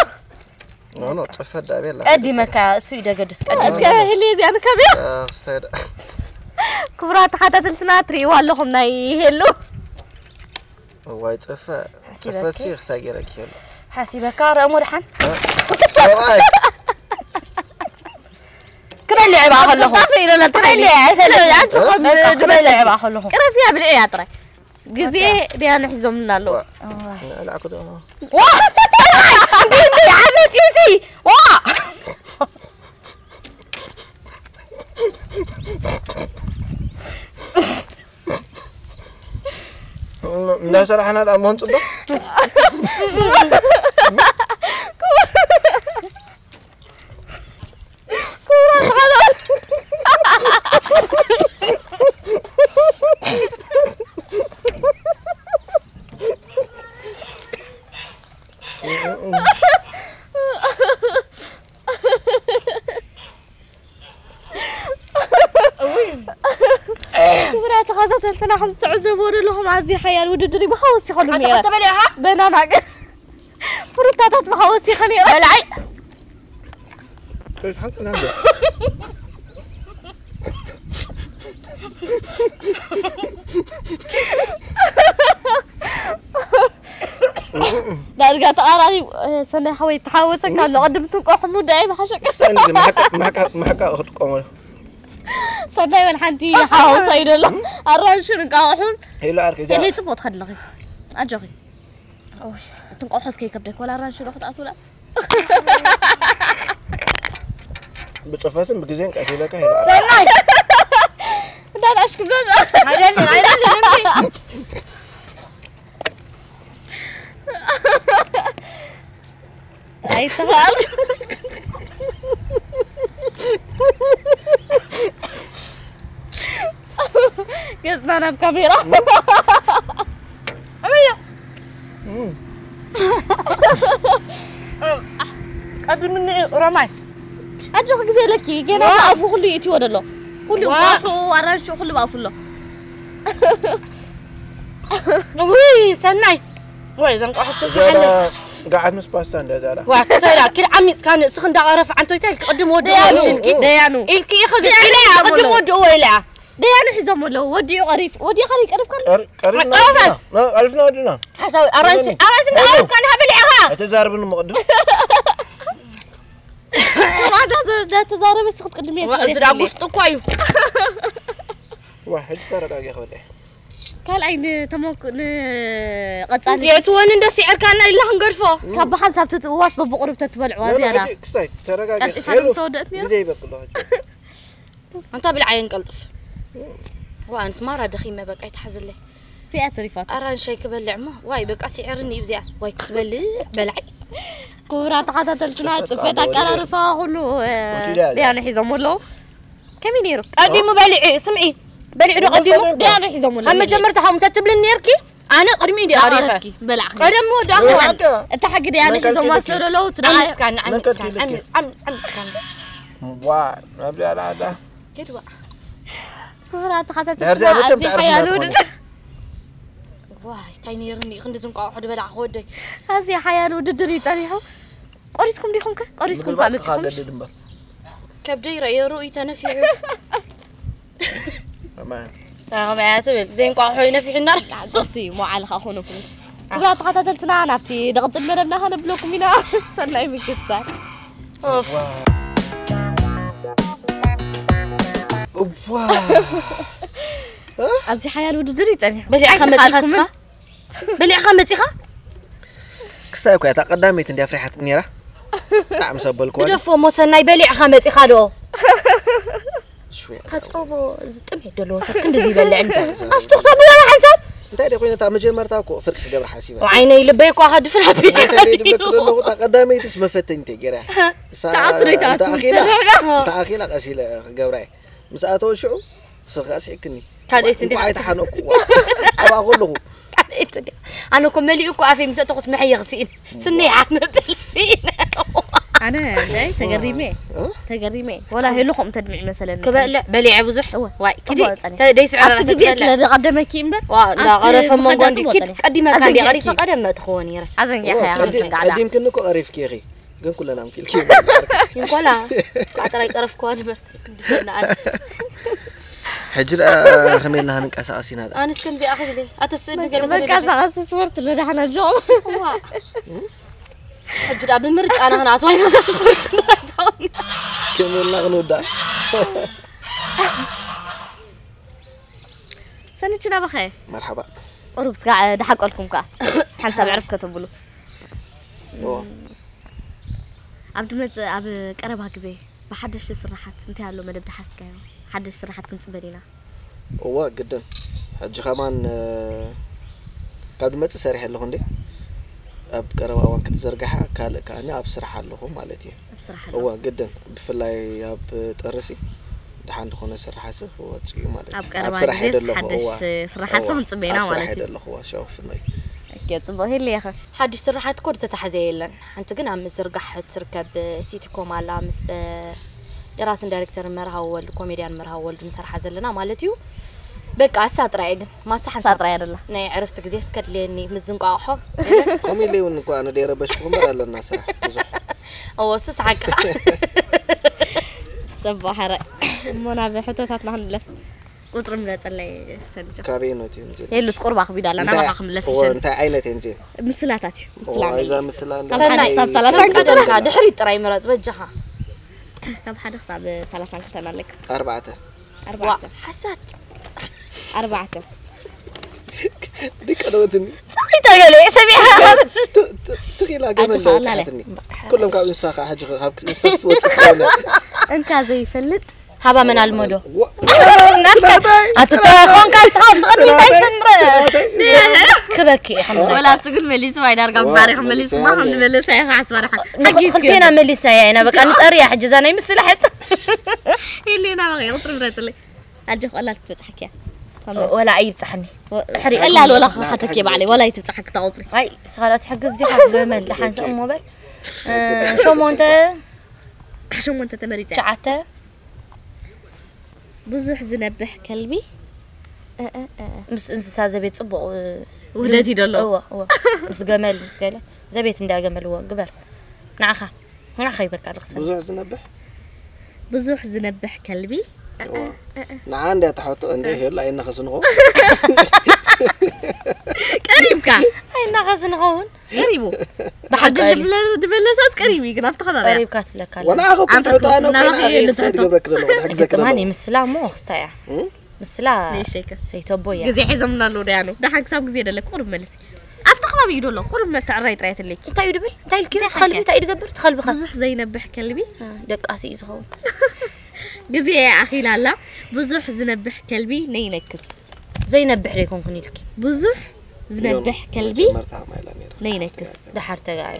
ኖ፣ ኖ፣ ጽፈት ዳ ቤላ። ቀዲመካ፣ እሱ ይደገድስ፣ ቀዲመ። እስከ ሄሉ እዚኣ ንከብያ። አ፣ ክስታይ ዳ። ክቡራት ተኸታተልትና፣ ትርእይዋ ኣለኹም ናይ ሄሉ። እዋይ፣ ጽፈ-፣ ሓሲበኪ? ጽፈት ሲ ክሳይ ገይረኪ ሄሉ። ሓሲበካ ረእሞ ደሓን። ሰብኣይ። ክበልዕ ይብኣ ከለኹ። ጠፊእ ኢለላ፣ ክበልዕ፣ ኣይፈልጥን። ኣንቺ ኸም በቃ፣ ክበልዕ ይብኣ ከለኹ። ቅረፍያ ብልዕያ ጥራይ። ግዜ ኦኬ። ድያ ንሒዞምና ኣለዉ። ዋ። ንዕላዕኩ ዶ? ዋ! እንዴ፣ እንዴ፣ ዓመት እዩ ሲ! ዋ! እንዳሰራሕና ደኣ መሆን ጽቡቕ። ክቡራት ሓለዋ። ክቡራት ተኸታተልትና፣ ከም ትዕዘብዎ ዘለኹም ኣዝዩ ሓያል ውድድር እዩ። ብኻ ወሲኸሉ ኣታ ነይረ። ከተበልዕኻ? በናና ግን ፍሩታታት ብኻ ወሲኸ ነይረ። በላዓይ። ዳርጋ ተቓራኒ፣ እ፣ ሰናይ ሓወይ፣ ተሓወሰካ ኣሎ። ቅድም ትንቆሑ ሙዳይ ምሓሸቀ። ሰንዚ፣ ምሕቃ-፣ ምሕቃ-፣ ምሕቃ ክትጥቀመሉ። ሰናይ በል ሓንቲ ሓወሳ እዩ ደሎ። ኣራንሽን እንቃቑሑን። ሄሎ፣ ኣርኪ፣ ሄሎ፣ ጃ። ጽቡቕ ትኸድለኺ። ኣጆኺ። ኦይ። ትንቆሖ እስከ ይከብደክ፣ ወላ ኣራንሽ ዶ ክትኣትውላ? ብጽፈትን ብግዜን ቀስ ኢለካ ሄሎ፣ ኣርኪ። ሰናይ! እንዳናሽኩም ዶ? ኣይደልን፣ ኣይደልን፣ እምቢ። ኣይተኻል። ገጽና ናብ ካሜራ። ኣበያ። እም። ቀድምኒ ረማይ። ኣጆኺ ግዜ ኣለኪ፣ ገና ዋ። ብኣፉ ኩሉ ይእትዎ ደሎ። ኩሉ ዋ። እንቋቑሑ፣ ኣራንሺ ኩሉ ብኣፉ ኣሎ። ውይ፣ ሰናይ። ወይ፣ እዘን እንቋቑሑ እዚኣ ትስብሓለይ። ገዓት ምስ ፓስታ እንደ እዛ። ዋ፣ ክተይዳ፣ ኪድ ዓሚጽካ ንእስኺ እንዳቐረፍ ዓንቶይታ ኢልኪ ቅድም ወዲ ደያኑ፣ ወሽንኪ። ደያኑ። ኢልኪ ኢኺ ግን ደያኑ ኢለ እያ፣ ሒዞም ቅድም ኣለዉ። ወዲ እዎ ኢለ እያ። ደያኑ ሒዞም ኣለዉ። ወዲኡ ቀሪፍ-፣ ወዲኡ ኸሪ ቀሪፍካ? ቀር-፣ ቀሪፍና ቀሪፍና። ወዲና። ነ-፣ ቀሪፍና ወዲና። ሓሳዊ፣ ኣራንሺ፣ ወዲኒ። ኣራንሺ እንዳቐረፍካ ንሃ በሊዕኻ። ኣይተዛርብኒ እሞ ቅድም። ተማዕዶ ዘ-፣ እንዳተዛረበ እስኺ ክትቅድሚ እየ ዋ፣ እዚ ትበልዒ። ዳጉስ ጥኳ እዩ። ዋ፣ ሕጂ ተረጋጊ ክበልዕ። ካልኣይ ንተመክ-፣ ንቐጻሊ የእትወኒ እንደ ስዒርካና ኢልና ክንገድፎ። ካብ ብሓንሳብ ትእትውዋስ በብቑሩብ ተትበልዕዋ ኖ፣ ኖ፣ ዝያዳ። ሕጂ ክስታይ፣ ተረጋጊ። ቀልጢፋ ሄሉ፣ ንምሰ ወደእት ነይሩ። ግዜ ይበቅሎ ሕጂ። ኣንታ ብልዓየን ቀልጥፍ። ዋ፣ ኣንስ ማራ ደኺመ፣ በቃ ይትሓዝለይ። እዚኣ ተሪፋት። ኣራንሻይ ክበልዕ እሞ፣ ዋይ፣ በቃ ስዒርኒ እዩ እዚኣስ። ዋይ፣ ክትበልዕ በልዓይ። ክቡራት ተኸታተልትና፣ ጽፈት ጽፈት ኣቀራርባ ኩሉ፣ እ፣ ወሲዳ እያ። ድያነ ሒዞም ኣለዉ። ከመይ ነይሩ? ቀዲሙ በሊዑ፣ ስምዒ። በሊዑ ዶ ቀዲሙ? መሰለኝ። ድያነ ሒዞም ኣለዉ። ኣብ መጀመርታ ከምኡ እንተትብልኒ ነይርኪ፣ ኣነ ቅድሚ እንዲ ኣሪፈ። ኣረፍኪ፣ በላዕኪ። ቀደም ወዲ ኣኽዋን። በላዕኪ። እታ ሕጊ ድያነ መን ሒዞም ከልኪልኪ? ኣስለለዉ፣ ትደዓይ። ዓምስካኒ፣ ዓምስካኒ፣ ዓምስካኒ። ዓምስካኒ። ዋ፣ ናብዚ ኣላ ኣላ። ኬድዋ። ክቡራት ተኸታተልትና፣ ድሕሪ እዚኣ መቸም ኣዝዩ ተዕርፍና ሓያል ትኾኑ። ውድድር። ዋይ፣ እንታይ ነይርኒ? ክንዲ ዝንቋቑሖ ድበላዕኹ ወደይ። ኣዝዩ ሓያል ውድድር እዩ ጸኒሑ። ቆሪስኩም ዲኹም ከ? ቆሪስኩም ከ ምግልባጥ መጺኹም? ክኻገድድ እምበር። ከብደይ ረእየ ርእዩ ተነፊሑ። ኣማን። ኣማን ትብል፣ ዘይንቋቑሖ ይነፊሑና። ቃ-፣ ቁርሲ መዋዕልኻ ኾነኩም። ክቡራት ተኸታተልትና፣ ናብቲ ድቕጽል መደብና ከነብለኩም ኢና። ሰናይ ምክትታል። ኦፍ። እዋ። ኣዝዩ ሓያል ውድድር እዩ ጸኒሑ። በሊዕኻ መጺኻ ኣይተኻልኩምን። እስኻ? በሊዕኻ መጺኻ? ክስታይ እኮ እያ፣ እታ ቀዳመይቲ እንድያ ኣፍሪሓትኒ ነይራ። ብጣዕሚ ሰበልኩዋ። ግደፎ እሞ ሰናይ፣ በሊዕኻ መጺኻ ዶ? ሽወ። ኣጸቦ፣ እዚ ጥሜት ዘለዎ ሰብ ክንድዚ ይበልዕ እንተ። ኣስቱኽቶ ብዛዕባ ሓንሳብ? እንታይ ደኣ ኮይነ፣ እታ መጀመርታ እኮ ፍርቂ ክገብር ሓሲበ። ዓይነይ ልበይ እኮ ከድፍን ኣቢለ እንታይ ደኣ ድብለኪ ዘለኹ፣ እታ ቀዳመይትስ መፈተኒተይ ገይረ። እሳ ተኣትሮ እንተ ይተኣትሮ ኣኺላ፣ ትሰርሕ ዶ? እንተ ኣኺላ ቀስ ኢለ ክገብራ እየ። ምስ ኣተወ ሽዑ፣ ስልኺ ኣስሒቅክኒ። ካልኣይቲ እንኳዕ እንዲኻ ኣይተሓነቅኩ። ኣብኣ ከለኹ። ካልኣይቲ እንዲኻ። ኣነ እኮ መሊኡ እኮ ኣፈይ ምስ ኣተኹስ መሐየኺ ስኢነ። ስነይ ሓፍ መበል ስኢነ። ኣነ እንታይ ተገሪመ። እ? ተገሪመ። ወላ ሄሉ ከምኡ ተድምዒ መሰለኒ። ክበልዕ በሊዐ ብዙሕ። እወ። ዋይ፣ ኪዲ። ጽቡቕ ጸኒሑ። ተ-፣ ደይ ስዕር ኣብቲ ግዜ ክበልዕ። ስለ ዝቐደመኪ እምበር፣ ዋ፣ ኣብቲ እንዳቐረፈ ምዃን መንጎ እንዲ ጽቡቕ ኪድ ጸኒሑ። ቀዲመካ እንዲ ኣዘንጊዕኪ። ቀሪፋ ቀደም ምእትኽዎ ነይረ። ኣዘንጊዕካ እያ። ኣዝዩ ቀዲ-፣ ቀዲምክኒ እኮ ቀሪፍኪ ኢኺ። ግን ኩለን ኣምኪልኪ። ይንኮላ። ኣጥራይ ቀረፍክዋ ንበር። ክንዲ ሰናኣል። ሕጂ ደኣ ከመይ ኢልና ክንንቀሳቐስ ኢና ደኣ? ኣነስ ከምዚኣ ክብል እየ። ኣተ ስእሊ ገለ ገለ መንቀሳቐሲ ስፖርት ኣሎ ደሓን ኣሎ። እዋ። ሕጂ ዳ ብምርጫና ክንኣትዋ ኢና፣ እዛ ስፖርት እንዳእተወና። ከመልና ክንውዳእ። ሰንች ናባኸ? መርሓባ። ቁሩብ ስጋዕ ደሓቀልኩም ከኣ ሓንሳብ ዕርፍ ከተብሉ። እዎ። ኣብ ድመጽእ ኣብ ቀረባ ግዜ ብሓደሽቲ ስራሓት እንታይ ኣሎ መደብ ድሓዝካዮ? ሓደሽ ስራሓት ክንጽበ ዲና? እዋ ግድን። ሕጂ ከማን ካብ ድመጽእ ሰሪሐ ኣለኹ እንዴ? ኣብ ቀረባ እዋን ክትዝርግሓ ካልእ ከኣኒ ኣብ ስራሕ ኣለኹ ማለት እዩ። ኣብ ስራሕ እዋ ኣሎ። ግድን። ብፍላይ ኣብ ጥርሲ ደሓን ዝኾነ ስራሕ ሲ ክወጽእ እዩ ማለት ኣብ እዩ። ቀረባ ኣብ ስራሕ እየ ግዜ ዘለኹ። ሓደሽ እዋ። ስራሓት እዋ። ክንጽበ ኢና ኣብ ስራሕ ማለት እየ እዩ። ዘለኹ። እዋ ሸወፍኖ እዩ። ኦኬ፣ ጽቡቕ። ሂሊ ኢኻ። ሓድሽ ስራሓት እኮ ዝተታሕዘ የለን። ሓንቲ ግን ኣብ ምዝርጋሕ እትርከብ ሲቲኮም ኣላ፣ ምስ የራስን ዳይሬክተርን መርሃዊ ወልዱ፣ ኮሜድያን መርሃዊ ወልዱ ንሰርሓ ዘለና ማለት እዩ። በቃ እሳ ጥራይ እየ ግን ማሳ ሓንሳብ ጥራይ ኣይደላ። ናይ ዕረፍቲ ግዜ እስከድልየኒ ምዝንቋቑሖ። ከምኡ ኢለ እውን እኮ ኣነ ደይረበሽኩ እምበር ኣለና ስራሕ ብዙሕ። እዎ እሱስ ሓቅኻ። ጽቡቕ ሓራይ። እሞ ናብ ሕቶታትና ክንምለስ። ቁጽሪ ምረጸለይ ሰንጃ። ካበይ ኖት እዮም ዝብል? የሉስ ቁርባ ክቢዳ ኣላ እንታይ- ናባኻ ክምለስ እዎ፣ ይሸን። እንታይ ዓይነት እዮም ዝብል? ምስላታት እዮም። ምስላ እዎ፣ ናይ- እዛ ምስላ እንዳ- ካብ ሓደ ሰናይ ክሳብ ሰላሳ ሰናይ ቀደም ቀደምካ ገለ። ድሕሪት ጥራይ ምረጽ በጃኻ። ካብ ሓደ ክሳብ ሰላሳ እንክልተን ኣለካ። ኣርባዕተ። ኣርባዕተ። ሓሳድ። ኣርባዕተ። ድቀደወትኒ። ጻኺታ ገለ ሰሚዓ። ትኺላ ገመል ኣጆኻ ኣላለ። ለቃሕትኒ። ኩሎም ካብ እንስሳ ከዓ ሕጂ ካብ እንስሳ ዝወፅእ ስለሆነ። እንካ ዘይፈልጥ ሃባ መን ኣልመዶ? ዋ- ኣትተ ኮንካ ስኻ ብትቐድሚ እንታይ ትምረ? ክበኪ ኢኻ። ወላ እሱ ግን መሊሱ ኣይዳርጋ ባሪ ክመሊሱ ማ ከም ንመለሳ ኢኻ ሓስባ ደሓን። ሓጊዝ ክልቴና መሊስና ኢና በቃ ንጠርያ ሕጂ እዛ ናይ ምስላ ሕቶ። ኢሌና በቂ ቁጽሪ ምረጽለይ። ኣጆኽ ቀላል ክትበጽሓኪ እያ። ወላ ኣይብጻሕኒ። ቀላል ወላ ክሓተኪ ባዕለይ ወላ ኣይትብጻሓኪ እታ ቁጽሪ። ኣይ ስኻላ ትሕግዝ ዲኻ ገመል ደሓን ሰእሞ በል። እ፣ ሸሞንተ ሸሞንተ ተመሪጸ። ትሽዓተ ብዙሕ ዝነብሕ ከልቢ። እ፣ እ፣ እ። ምስ እንስሳ ዘቤት ጽቡቕ እ፣ ውህደት እዩ ደሎ። እዎ እዎ። ምስ ገመል ምስ ገለ ዘቤት እንዳ ገመል እዎ ግበር። ንዓኻ ንዓኻ ይበልካ ኣለኽሰ። ብዙሕ ዝነብሕ ብዙሕ ዝነብሕ ከልቢ። እዋ። ንዓ እንዳ ተሓቶ እንደ ይሄሉ ኣይናኸስንኹ። ቀሪብካ። ኣይናኸስንኸውን። ቀሪቡ። ብሓቂ ድመለሳስ ቀሪቡ እዩ ግን ኣብቲ ከባቢ ቀሪብካ ትብለካ ኣላ። ወና ኣኹ ኣንተ ክትሕቶ ኣነ ናባኺ ኮይና እየ ይሰድ ልትሕቶ። ገብረክ ደሎ ክትሕግዘክ ሕጂ ከማን ደሎ። ይምስላ እሞ ክስታ እያ። እም? ምስላ ንሸከ። ሰይተቦ እያ። ግዜ ሒዞምና ኣለዉ ዶ ያኑ ደሓን ክሳብ ግዜ ደለ ቁሩብ መልሲ ኣብቲ ከባቢ እዩ ደሎ ቁሩብ መፍትዕራይ ጥራይ ትልኪ እንታይ እዩ ድብል? እንታይ ኢልኪ? ትኸልቢ እንታይ እዩ ድገብር? ትኸልቢ ኸ? ብዙሕ ዘይነብሕ ከልቢ ደቃሲ እዩ ዝኸውን። ግዜ ኣኺላ ኣላ ብዙሕ ዝነብሕ ከልቢ ነይነክስ ዘይነብሕ ዘይኮንኩን ኢልኪ። ብዙሕ ዝነብሕ ከልቢ መጀመርታ ከማይ ኢላ ነይራ። ነይነክስ ደሓር ተጋሪ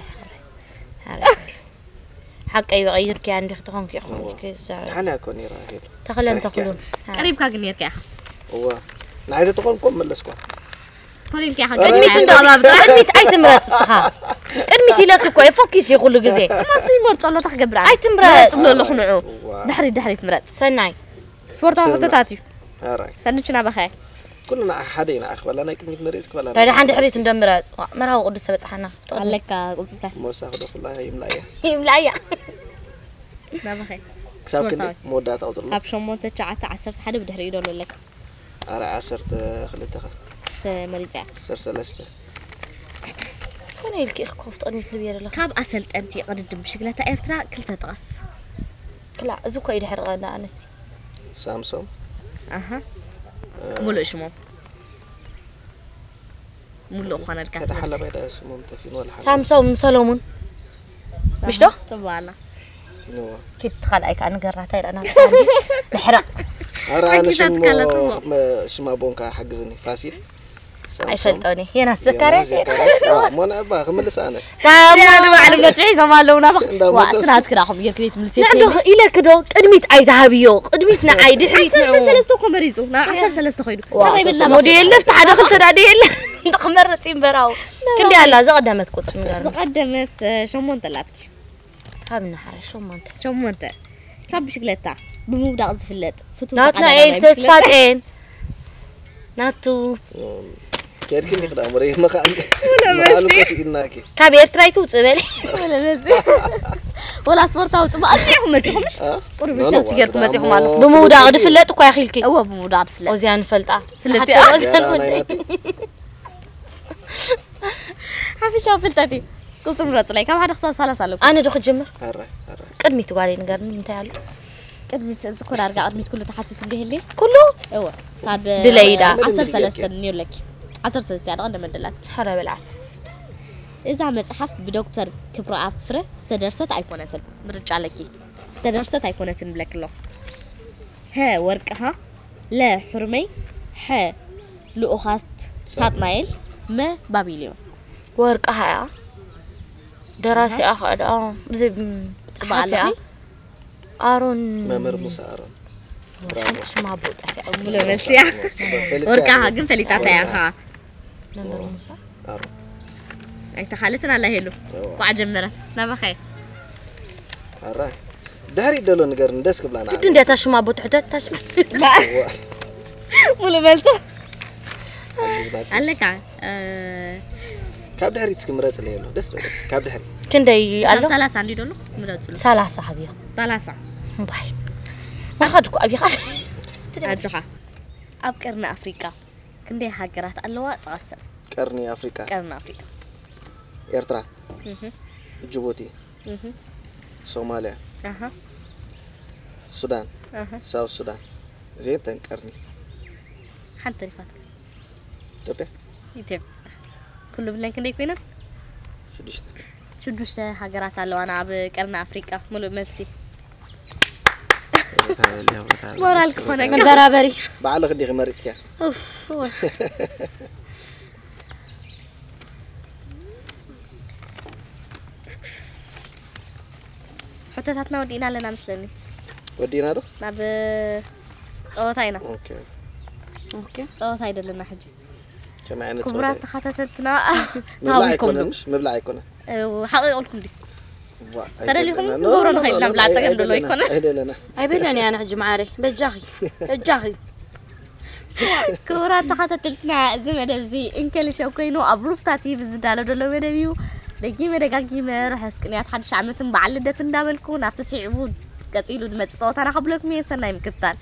ሓቀይ ቀይርኪያ እንዲኽ ትኾንኪ ኢኹም ኢልኪ። ደሓን እያ እኮ ነይራ ሄሉ። ተኽለን ተረኪያ። ተኽሉን ቀሪብካ ግን ነርካ ኢኻ እዋ ንዓይ ተተኾንኩም መለስኳ። ኮሊልካ ኢኻ ቅድሚት ገዲፍካ እንዶ ኢኻ። ቅድሚት ኣይትምረጽ እስኻ። ቅድሚት ኢለክ እኮ እየ ፎኪስ ይኹሉ ግዜ። ማሱ ይመርጾ ኣሎ እንታይ ክገብር ኣነ? ኣይትምረጽ። መርጽ ዘሎ ክንዑ ድሕሪ ድሕሪ ትምረጽ ሰናይ ስፖርታዊ ሰናይ። ሕቶታት እዩ ኣራይ ሰንች ናባኸ ኩልና ሓደ ኢና ኣኽበላ ናይ ቅድሚት መሬት ክበላ። እንታይ ደሓን ድሕሪት እንደምረጽ ዋ፣ መርሃዊ ቅዱስ ተበጽሓና። ኣለካ ቁጽታ ሞሳ ክደኹላ ይምላያ። ይምላያ። ናባኸ ክሳብ ክንዲ ስፖርታዊ። መወዳእታ ቁጽሪ ካብ ሸሞንተ ትሽዓተ ዓሰርተ ሓደ ብድሕሪኡ ደሎ ኣለካ ኣረ ዓሰርተ ክልተ ኸ ተመሪጸ እያ ዓሰርተ ሰለስተ ኮነ ኢልኪ ኢኽ ኮፍ ጠኒት ንብየ ደለኻ። ካብ ኣሰልጠንቲ ቅድድም ብሽግለታ ኤርትራ ክልተ ጥቐስ ክላ እዚ እኮ እዩ ድሕሪ ቀንዲ ኣነስ ሳምሶም ኣሃ እስኪ ሙሉእ ሽሞም ሙሉእ ክኾነልካ ተደ ሓላባይ ዳ ስሞም ጠፊን ወላ ሓላባይ። ሳምሶም ሰሎሙን ምሽ ዶ? ጽቡቕ ኣላ እዋ። ኪድ ካልኣይ ከዓ ንገራታ ኢላና ምሕራቕ ኣረ ኣነ ኣኪሳት ሽሞ ካለ ጽቡቕ። መ- ሽማ ቦንካ ሓግዝኒ ፋሲል ሳምሶም። ኣይፈልጦኒ የናስ ዘካርያስ ዮናስ ዘካርያስ። ዋ፣ ሞና እባ ክምልስ ኣነ ያሉ ባዕሉ መጥሒ ዞም ኣለውና እንዳመለሱ። ትናትክ ዳኹም ጌርክሌት ምልስ ንዕዶ ኢለክ ዶ ቅድሚት ኣይትሃብዮ ቅድሚት ንዓይ ድሕሪት ዓሰርተ ንዕኡ ሰለስተ እኮ መሪጹ ናብ ዓሰርተ ሰለስተ ኮይዱ ዋ፣ እንታይ በልና ሞዴል ለፍቲ ሓደ ክልተ ዳ ድየለ ክመርጽ እዩ እምበራው ክንዲ ኣላ ዝቐደመት ቁፅር ንገርና ዝቐደመት እ፣ ሸሞንተ ኣላትኪ ካብ ንሓረ ሸሞንተ ሸሞንተ ካብ ብሽግለታ ብምውዳቕ ዝፍለጥ ፍቱው ናትናኤል ተስፋጼን ናቱ ኬድክኒ ክዳ ምሪ መኻል መኻል ኮሲኢናኪ ካብ ኤርትራ ይትውፅእ በለ ወላ ስፖርታዊ ፅቡቅ ኣዚኹም መፂኹም ምሽ ቁሩብ ሪሰርች ጌርኩም መፂኹም ኣለኹም ብምውዳቕ ድፍለጥ እኳ ይኽልኪ እዎ ብምውዳቕ ትፍለጥ ኦዚያ ንፈልጣ ፍልጥ ሓታ ኦዚያ ንፈልጣ ሓፈሻዊ ፍልጠት እዩ ቁጽሪ ምረጽለይ ካብ ሓደ ክሳብ ሰላሳ ኣለኩ። ኣነ ዶ ክጅምር? ኣራይ ኣራይ ቅድሚት ጓለይ ንገርኒ እንታይ ኣሎ? ቅድሚት እዚ ኮ ዳርጋ ቅድሚት ኩሉ ተሓቲቱ እንዲህሊ ኩሉ እወ ካብ ድለይ ዳ። ዓሰርተ ሰለስተ ንብለኪ ዓሰርተ ሰለስተ ያደቐ እንደመደላት ሐረ በል ዓሰርተ ሰለስተ እዛ መጽሓፍ ብዶክተር ክብረኣብ ፍረ ዝተደርሰት ኣይኮነትን። ምርጫ ኣለኪ። ዝተደርሰት ኣይኮነትን ብለኪ ኣሎ። ሀ ወርቅኻ፣ ለ ሕርመይ፣ ሐ ልኡኻት ሳጥናኤል፣ መ ባቢልዮን። ወርቅኻ እያ ደራሲኣ ከዓ ደኣ እዚ ም- ጽባሕ ኣለኺ። ጸሓፊኣ ኣሮን መምህር ሙሳ ኣሮን። ብራቮ። ሽማ ብኡ ጠፊኣ ሙሉ መልስያ። ወርቅኻ ግን ፈሊጣታ እያ ኻ። መምህር ሙሳ ኣሮን። ኣይተኻለትን ኣላ ሄሉ። ቋዕ ጀመረት። ናባኸ። ኣራይ ድሕሪት ደሎ ንገርኒ ደስ ክብላና። ግድ እንዴታ ሽማ ብኡ ትሕተት ታሽ ሙሉ መልሱ ሓግዝናኪ። ኣለካ። እ፣ ካብ ድሕሪት እስኪ ምረጽለይ ኣሎ ደስ ዶ ካብ ድሕሪት ክንደይ ኣሎ? ሰላሳ እንዲ ደሎ ምረጽሉ። ሰላሳ ኣብዮ ሰላሳ እምባይ ዋኻድኩ ኣብኻ ኣጆኻ። ኣብ ቀርኒ ኣፍሪቃ ክንደይ ሃገራት ኣለዋ? ጥቐሰን። ቀርኒ ኣፍሪቃ ቀርኒ ኣፍሪቃ። ኤርትራ እህ፣ ጅቡቲ እህ፣ ሶማልያ ኣሃ። ሱዳን ኣሃ። ሳውት ሱዳን እዚአን ተን ቀርኒ ሓንቲ ተሪፋት። ኢትዮጵያ ኢትዮጵያ። ኩሉ ብለን ክንደይ ኮይነን? ሽዱሽተ ሽዱሽተ ሃገራት ኣለዋና ኣብ ቀርኒ ኣፍሪቃ። ሙሉእ መልሲ። ቦታ በል እያ፣ ቦታ በል። ሞራል ክኾነካ። መበራበሪ ባዕልኺ ዲኺ መሪፅኪያ ኡፍ ሕቶታትና ወዲእና ኣለና መስለኒ። ወዲእና ዶ ናብ ጸወታ ኢና። ኦኬ ኦኬ ጸወታ ኣይደለና ሕጂ። ከመይ ዓይነት ክቡራት ጸወታ ተኸታተልትና ምብላዕ ኣይኮነን ምሽ ምብላዕ ኣይኮነን ሓቂቆልኩም ዲ ዋ፣ ተደሊኹም ኣይደለና። ንገብሮ ኖ፣ ኖ፣ ንኸይድ ኖ፣ ናብ ኖ፣ ላዕጸ ገምድሎ ኣይደለና፣ ኣይኮነ። ኣይደለና ኣይበለን እያ ንሕጂ ማዓረይ በጃኺ በጃኺ ክቡራት ተኸታተልትና እዚ መደብ እዚ እንከልሸው ኮይኑ ኣብ ሩፍታ ቲቪ ዝዳሎ ዘሎ መደብ እዩ። ደጊመ ደጋጊመ ርሑስ ቅንያት ሓድሽ ዓመትን በዓል ልደት እንዳበልኩ ናብቲ ስዒቡ ቀጺሉ ዝመጽእ ጸወታና ከብለኩም እየ። ሰናይ ምክትታል።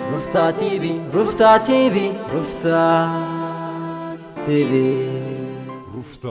ሩፍታ ቲቪ ሩፍታ ቲቪ ሩፍታ ቲቪ ሩፍታ